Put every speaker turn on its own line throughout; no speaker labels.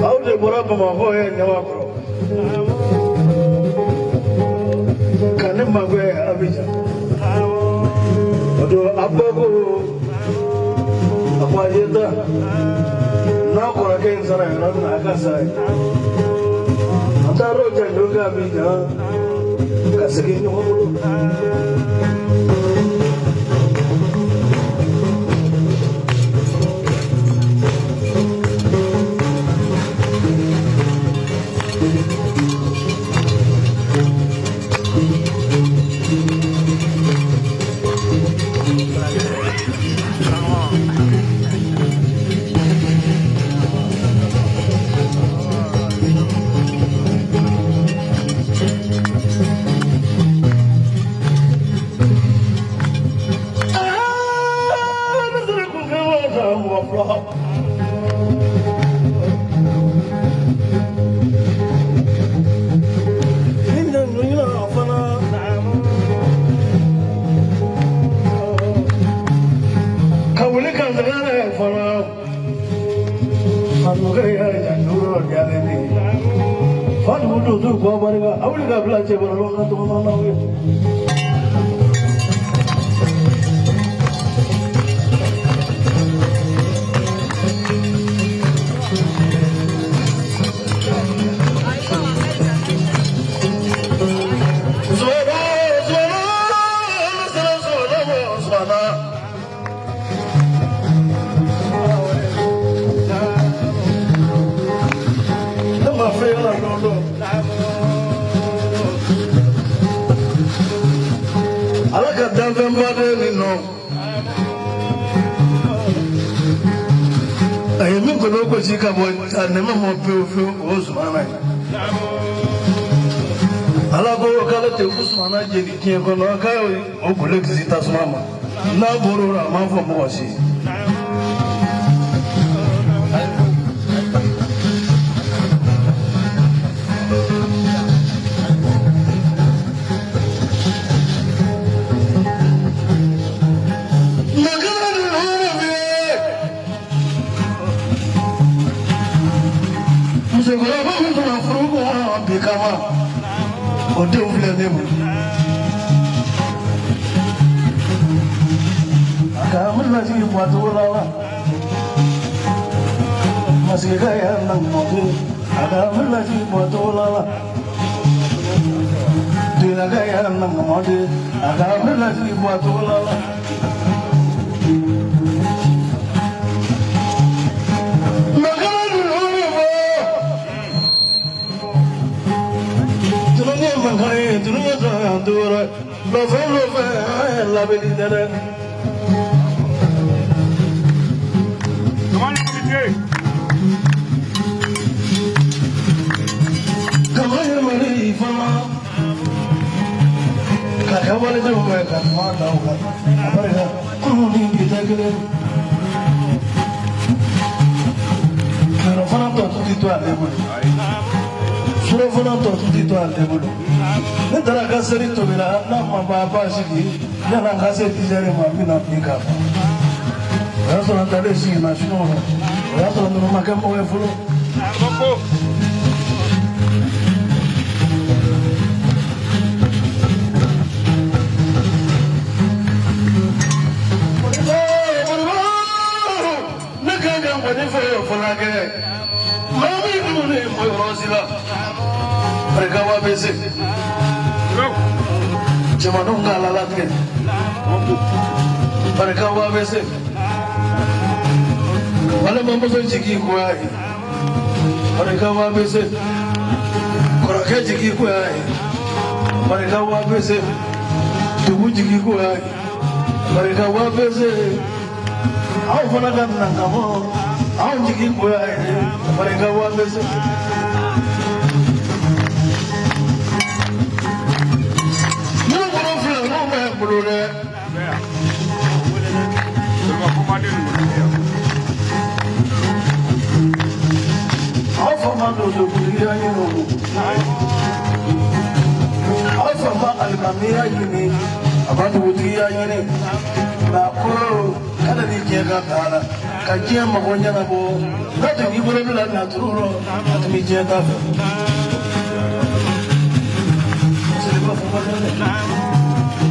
Aw de bɔra Bamakɔ ye Ɲamakɔrɔ ka ne magɛn Abijan o don a bɛɛ ko a ko a ye taa n'a kɔrɔkɛ in sara yɔrɔ min na a ka sa ye an taara o janjo kɛ Abijan ka segin ɲɔgɔn bolo. Ka wuli ka sɛgɛrɛ fana Fadugu don ko barika a wuli ka bila cɛ kɔrɔ ka tɔgɔma n'aw ye. Ne ma fɛn la don don. Ala ka danfɛnba de nin nɔ. A ye min kɔnɔ gosi ka bɔ a nɛma mɔ pewu pewu o Zumana ye. Ala ko k'ale tɛ Usumana jeni diɲɛ kɔnɔ k'a y'o golo kisi tasuma ma. N'a bɔr'o la a m'a fɔ mɔgɔ si ye. Musokɔrɔba min tun furu kɔnɔ bi kama o denw filɛ ne bolo. A ka lasigi bɔ cogo la wa masakɛ y'a na mɔden a ka lasigi bɔ cogo la wa dunakɛ y'a na mɔden a ka lasigi bɔ cogo la wa. Dununya mankan ye dununya duuru lɔfɛ lɔfɛ an ye labɛnni tɛ dɛ. Kama ye Mali fana ka kɛ waledenw kɛ ka tuma da o kan a barika kunun ni bi tɛ kelen ye. Fana tɔ tun ti to ale bolo surɔfana tɔ tun ti to ale bolo ne taara ka seri tobila n'a ma ban ba sigi yanni an ka se 10 heures ma n bɛna bin k'a ban o y'a sɔrɔ an taalen sigi na sunɔgɔ la o y'a sɔrɔ ninnu ma kɛ mɔgɔ ye fɔlɔ. Ne kan ka ŋɔni fɔ fɔlɔ kɛ maa min dumuni mɔ yɔrɔ si la barika wa bɛ se. Cɛmanninw k'a lalatigɛ. Barika wa bɛ se. Balimamuso jigi ko y'a ye. Barika wa bɛ se. Kɔrɔkɛ jigi ko y'a ye. Barika wa bɛ se. Dugu jigi ko y'a ye. Barika wa bɛ se. Aw fana ka na ka bɔ aw jigi ko y'a ye. Barika wa bɛ se. Minnu bolo filɛ olu bɛ bolo dɛ. Aw fa ma donsokuntigiya ɲini o. Aw fa ma alimamiya ɲini, a ma dugutigiya ɲini. Nka ko k'ale ni diɲɛ ka bɛn a la ka diɲɛ mago ɲɛnabɔ n'a tun k'i bolo bila laturu rɔ a tun bɛ diɲɛ ta fɛ. Seliba fɔ ma dɛ.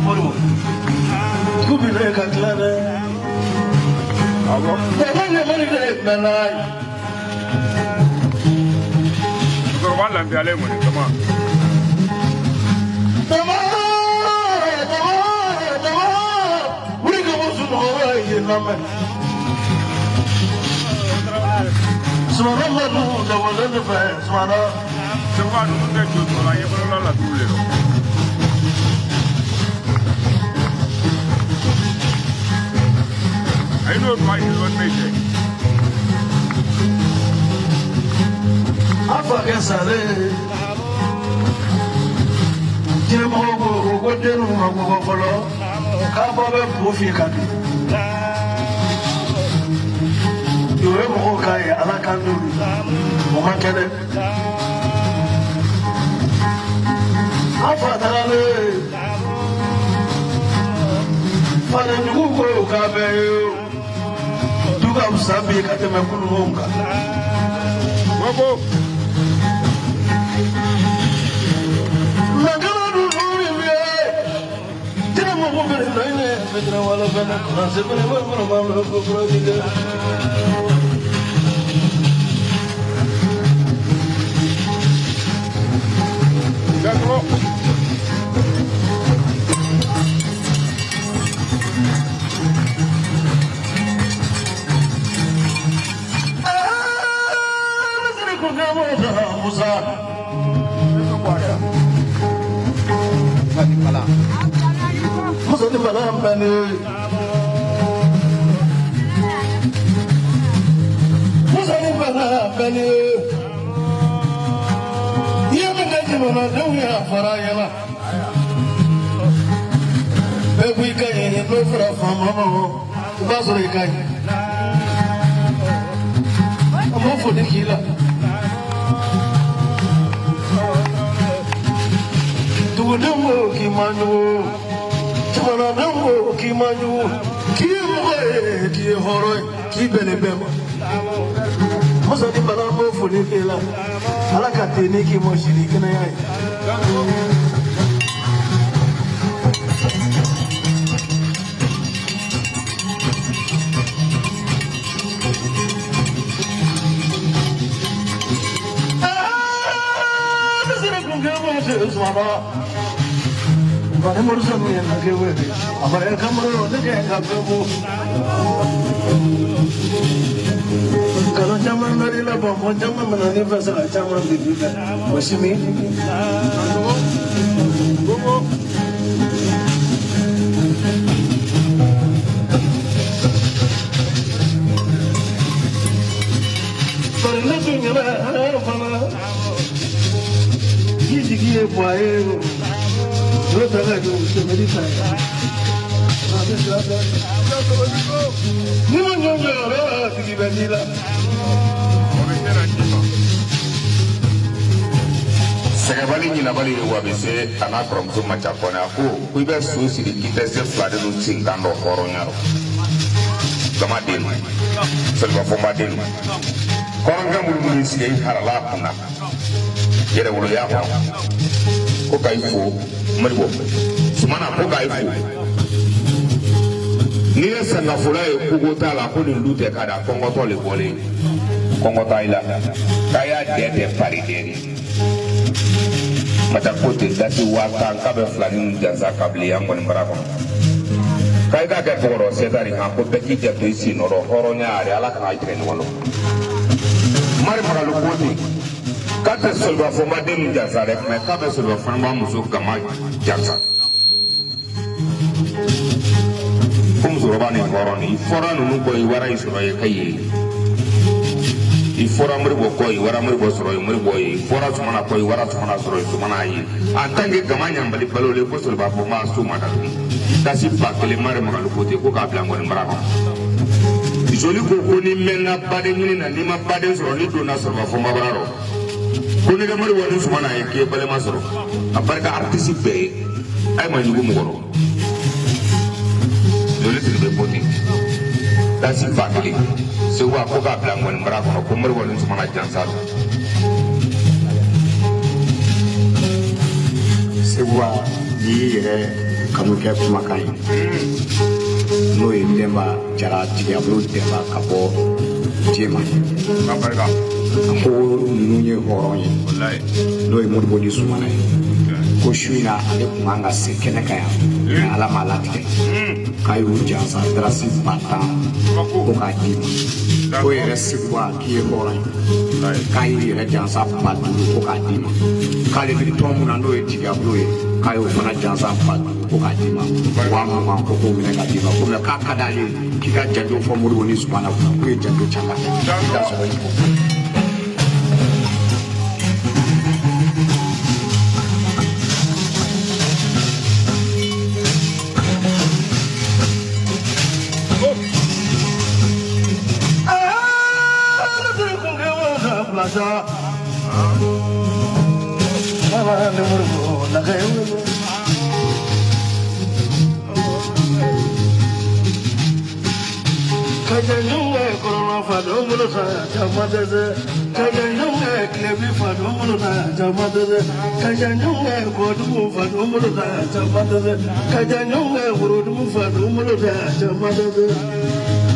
Moribo, dugu bi bɛ ka tila dɛ. Baba ɲamani de bɛ n'a ye.
Musokɔrɔba lafiyalen kɔni kama.
Dama, dama, dama, wuli ka bɔ sunɔgɔ la yen lamɛn. Sumana ma dun dabɔlen de fɛ sumana.
Sekuba ninnu tɛ jo sɔrɔ la ɲɛkɔrɔla laturu de don. Ayi n'o tuma ɲini dɔɔnin bɛ jɛ.
A fakɛ salen. Diɲɛmɔgɔw ko ko den ninnu ma kɔgɔ fɔlɔ k'a bɔ bɛ bo fin ka dun. O ye mɔgɔw k'a ye ala kan don o ma kɛ dɛ. A fa tagalen fadenjugu ko k'a bɛ ye du ka fisa bi ka tɛmɛ kununko kan.
Gogo.
Nakala dun nuri bɛ tɛnɛ mɔgɔ bɛ na ɲɛ fɛtɛrɛ wala fɛnɛ kuranse fɛnɛ bɛ fɛnɛ b'a bolo ko kura bi kɛ.
Jago.
Musa. Musa ni bala mbani. Musa ni bala mbani. Iye min ka jamanadenw y'a fara ɲɛna. Bɛɛ ko i ka ɲi n'o fɔra faama ma i b'a sɔrɔ i ka ɲi. A m'o foli k'i la. Dugudenw ko k'i man jugu, jamanadenw ko k'i man jugu, k'i ye mɔgɔ ye, k'i ye hɔrɔn ye, k'i bɛnnen bɛɛ ma. Musa ni bala n b'o foli k'i la. Ala ka ten k'i mɔ sini kɛnɛya ye. Ne sera kun kɛ mɔ se sumana. Bani murusa min ye na kɛ wele. A bara kamaro ne kɛ ka fɛn bɔ. Nkalon caman nari la bɔnbɔn caman mana ne fɛ saga caman bi bi fɛ. O si min.
Gogo.
Bari ne tun ɲɛna fana. K'i jigi ye bɔ a ye o. N'o ta ka jugu sɛbɛnni ta ye. A bɛ sira fɛ. Ni ma ɲɔgɔn jɔ yɔrɔ la tigi bɛ n'i la.
O bɛ se na ci ma.
Sɛgɛbali ɲinabali ye wa bɛ se a n'a kɔrɔmuso Maca Kɔnɛ a ko ko i bɛ so siri k'i tɛ se fila de don senkan dɔ hɔrɔnya rɔ gama den Seliba Fɔnba den hɔrɔnkɛ minnu b'i sigi i harala a kunna yɛrɛwoloya kɔnɔ ko ka i fo Modibo Sumana ko ka i fo n'i ye sangafola ye kogo t'a la ko nin du tɛ ka da kɔngɔtɔ le bɔlen kɔngɔ t'a la k'a y'a dɛ tɛ pari dɛ de. Mata ko ten dasi 10,000 k'a bɛ filani ninnu jansa kabili yan kɔni bara kɔnɔ k'a i k'a kɛ tɔgɔ dɔ sɛtari kan ko bɛɛ k'i janto i sen nɔ rɔ hɔrɔnya yɛrɛ ala kana jigin ɲɔgɔn dɔn mari magalu ko ten k'a tɛ soliba fɔnba den ninnu jansa dɛ mɛ k'a bɛ soliba fɔnba muso gama jansa ko musokɔrɔba ni hɔrɔn i fɔra ninnu kɔ i wara i sɔrɔ ye ka ye i fɔra moribɔ kɔ i wara moribɔ sɔrɔ ye moribɔ ye i fɔra sumana kɔ i wara sumana sɔrɔ ye sumana ye en tant que gama ɲanbali balo le ko soliba fɔnba so ma datugu dasi 1000 mari magalu ko ten ko k'a bila nkɔni bara kɔnɔ joli ko ko n'i mɛnna baden ɲini na n'i ma baden sɔrɔ n'i donna soliba fɔnba bara rɔ ko n'i ka moribɔ ni sumana ye k'i ye balima sɔrɔ a barika artiste bɛɛ ye a ye ma ɲugu mɔgɔ rɔ joli siri bɛ bɔ ten dasi 1000 segu a ko k'a bila nkɔni bara kɔnɔ ko moribɔ ni sumana jansa don.
Seguba n'i y'i yɛrɛ kanu kɛ kumakan ye n'o ye Denba Jara Tigiyabolo Denba ka bɔ Jema
Ka barika.
A ko ninnu ye hɔrɔn ye
Walayi.
n'o ye Modibo ni Sumana ye ko su in na ale tun kan ka se kɛnɛ kan yan mɛ Ala m'a latigɛ k'a y'u jansa darasi 10,000 ko k'a d'i ma ko yɛrɛ Seguba k'i ye hɔrɔn ye
Walayi.
K'a y'i yɛrɛ jansa 5,000 ko k'a d'i ma k'ale bɛ tɔn mun na n'o ye Tigiyabolo ye k'a y'o fana jansa 5,000 ko k'a d'i ma 20,000 ko k'o minɛ k'a d'i ma ko mɛ k'a ka d'ale ye k'i ka janjo fɔ Modibo ni Sumana kunna k'u ye janjo caman kɛ i t'a sɔrɔ i ko.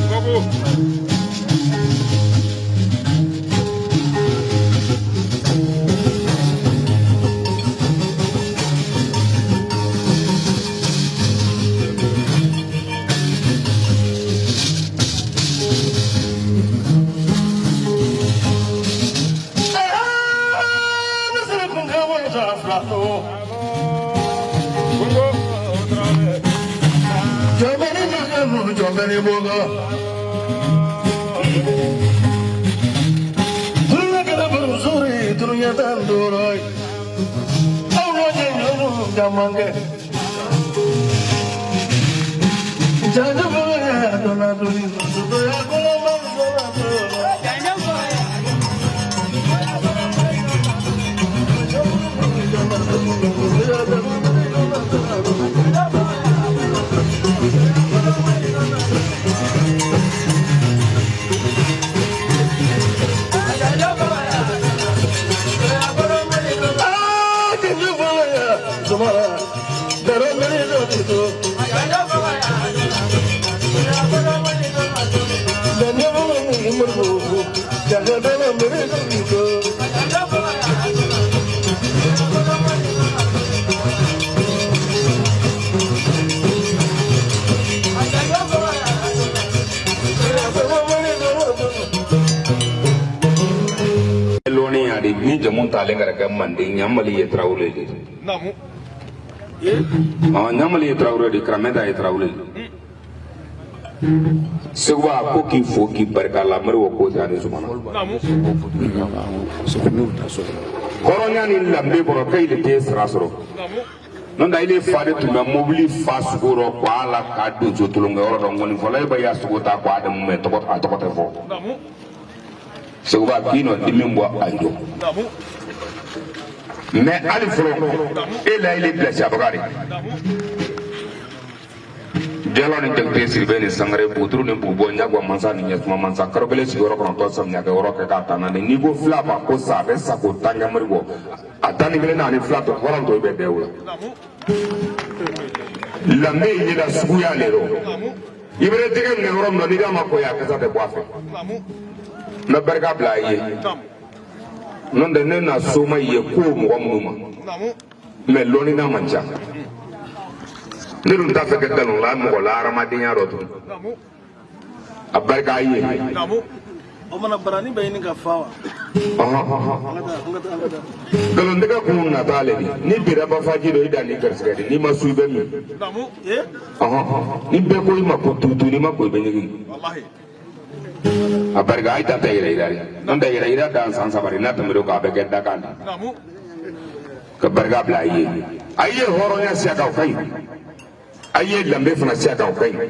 Koko. Koko.
Lɔnni y'a de ni jamu t'ale ka kɛ manden ɲamali ye tarawele de.
Naamu.
Ɔ ɲamali ye tarawele de karamɛta ye tarawele de. Seguba ko k'i fo k'i barika la Moribo ko ani Sumana.
Naamu.
Hɔrɔnya ni lambe kɔrɔ k'ile tɛ sara sɔrɔ.
Naamu.
N'o tɛ ile fa de tun bɛ mobili fa sogo rɔ k'a la k'a don so tolonkɛyɔrɔ dɔ ŋɔnifɔla e b'a y'a sogo ta k'a di mun mɛ tɔgɔ a tɔgɔ tɛ fɔ.
Naamu.
Seguba k'i nɔ dimi bɔ a jɔ.
Naamu.
Mɛ hali fɔlɔ e la ile bilasirabaga de.
Naamu.
Jalo ni Jakite Siribe ni Sangare Buturu ni Bubɔ Ɲagwa Mansa ni Ɲɛsuma Mansa karo kelen sigiyɔrɔ kɔnɔntɔn samiya kɛ yɔrɔ kɛ k'a tan naani n'i ko fila ma ko sa a bɛ sa ko tan kɛ Moribo a 11 na ani fila tɔ hɔrɔn tɔ i bɛ dɛ o la.
Naamu.
Lambe in yɛlɛ suguya le rɔ
Naamu.
I bɛ jɛgɛ minɛ yɔrɔ min na n'i k'a ma kɔ ye a kasa tɛ bɔ a fɛ.
Naamu.
N bɛ barika bila a ye
Naamu.
N'o tɛ ne na soma ye ko mɔgɔ minnu ma. Mais lɔnnina man ca. Ne dun t'a fɛ ka nkalon la mɔgɔ la hadamadenya rɔ tun. A barika a ye.
O mana barani bɛ ɲini ka fa wa?
Ɔhɔn.
An ka taa, an ka taa, an ka taa.
Nkalontigɛ kun nata ale di. Ni bira bafaji dɔ i dan ni garisɛgɛ de, n'i ma su i bɛ min.
Ee.
Ɔhɔn. Ni bɛɛ ko i ma ko tutu, n'i ma ko i bɛ ɲigin. A barika a ye ta tɛ yɛrɛ yira de. N'o tɛ yɛrɛ yira dan san 3 de n'a tɛmɛr'o kan a bɛ kɛ dakan de. Ka barika bila a ye. A ye hɔrɔnya siya kan o ka ɲi. A ye danbe fana siya kan o ka ɲi.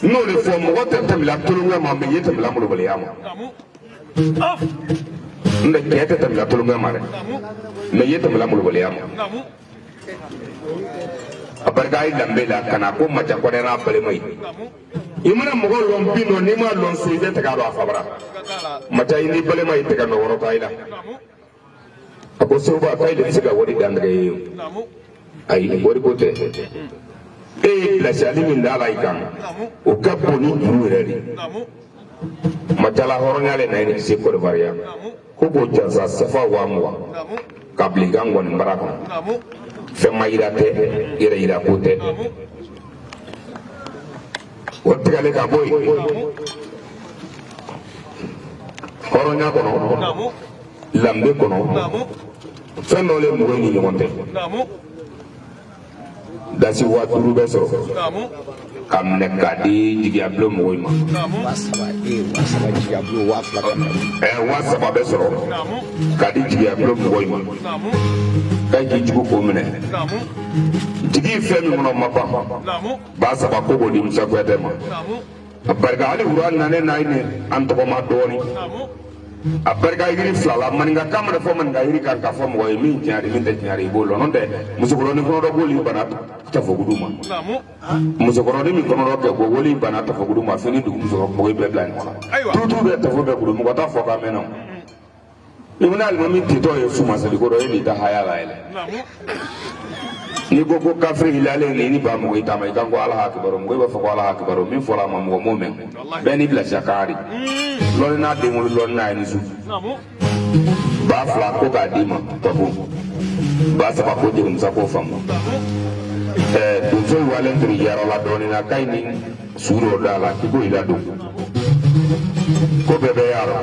N'o de fɔ mɔgɔ tɛ tɛmɛla tolonkɛ ma, mais i ye tɛmɛla molobaliya ma. N tɛ cɛ tɛ tɛmɛla tolonkɛ ma dɛ, mais i ye tɛmɛla molobaliya ma. A barika a ye danbe la ka na ko Maca Kɔnɛ n'a balima ye. I mana mɔgɔ lɔn bin dɔ, n'i m'a lɔn so, i bɛ tɛgɛ a dɔn a fabara. Maca i n'i balima ye tɛgɛ nɔ wɔrɔ ta i la. A ko Seguba k'ale de bɛ se ka wari dantigɛ ye o. Ayi, wari ko tɛ. E ye bilasirali min da la i kan, o ka bon ni juru yɛrɛ de ye. Macala hɔrɔnya le na ye se Côte d'Ivoire yan. Ko k'o jansa sefa 20,000 ka bila i ka ngɔni bara kɔnɔ. Fɛn ma yira tɛ, yɛrɛ yira ko tɛ. O tigɛlen ka bɔ yen. Hɔrɔnya kɔnɔ, lambe kɔnɔ, fɛn dɔ le mɔgɔw ni ɲɔgɔn cɛ. Dasi 5000 bɛ sɔrɔ ka minɛ k'a di jigiya bulon mɔgɔw ma.
3000, ee 3000 jigiya bulon 2000 ka minɛ.
3000 bɛ sɔrɔ k'a di jigiya bulon mɔgɔw ma. K'a k'i jugu k'o minɛ. Jigi fɛn min kɔnɔ ma ban. 3000 ko k'o di Musa Kuyatɛ ma. A barika hali wura nanen n'a ye ni an tɔgɔma dɔɔnin. A barika yiri fila la, maninkakan mana fɔ maninka yiri kan k'a fɔ mɔgɔ ye min tiɲɛ de min tɛ tiɲɛ de i b'o lɔn. N'o tɛ musokɔrɔnin kɔnɔdɔ k'olu bana tafogudu ma. Musokɔrɔnin min kɔnɔdɔ kɛ ko woli bana tafogudu ma, fini dugu musokɔrɔ mɔgɔ bɛɛ bila ɲɔgɔn na. Tutu bɛ tafo bɛɛ kudu, mɔgɔ t'a fɔ k'a mɛnna o. I bɛna alimami titɔ ye sumasali ko dɔ e n'i ta haya la yɛlɛ. N'i ko ko kafiri hilalen ni ni ba mɔgɔ i taama i kan ko Ala hakibaru, mɔgɔ b'a fɔ ko Ala hakibaru min fɔra a ma mɔgɔ m'o mɛn. Bɛɛ n'i bilasira kan de. Lɔnni n'a den wolo lɔnni n'a ye ni su. 2000 ko k'a d'i ma tɔfu. 3000 ko jeli Musa k'o faamu. Donso walen turu yɔrɔ la dɔɔnin na k'a ye ni su dɔ da la k'i k'o i ladon. Ko bɛɛ bɛ y'a rɔ.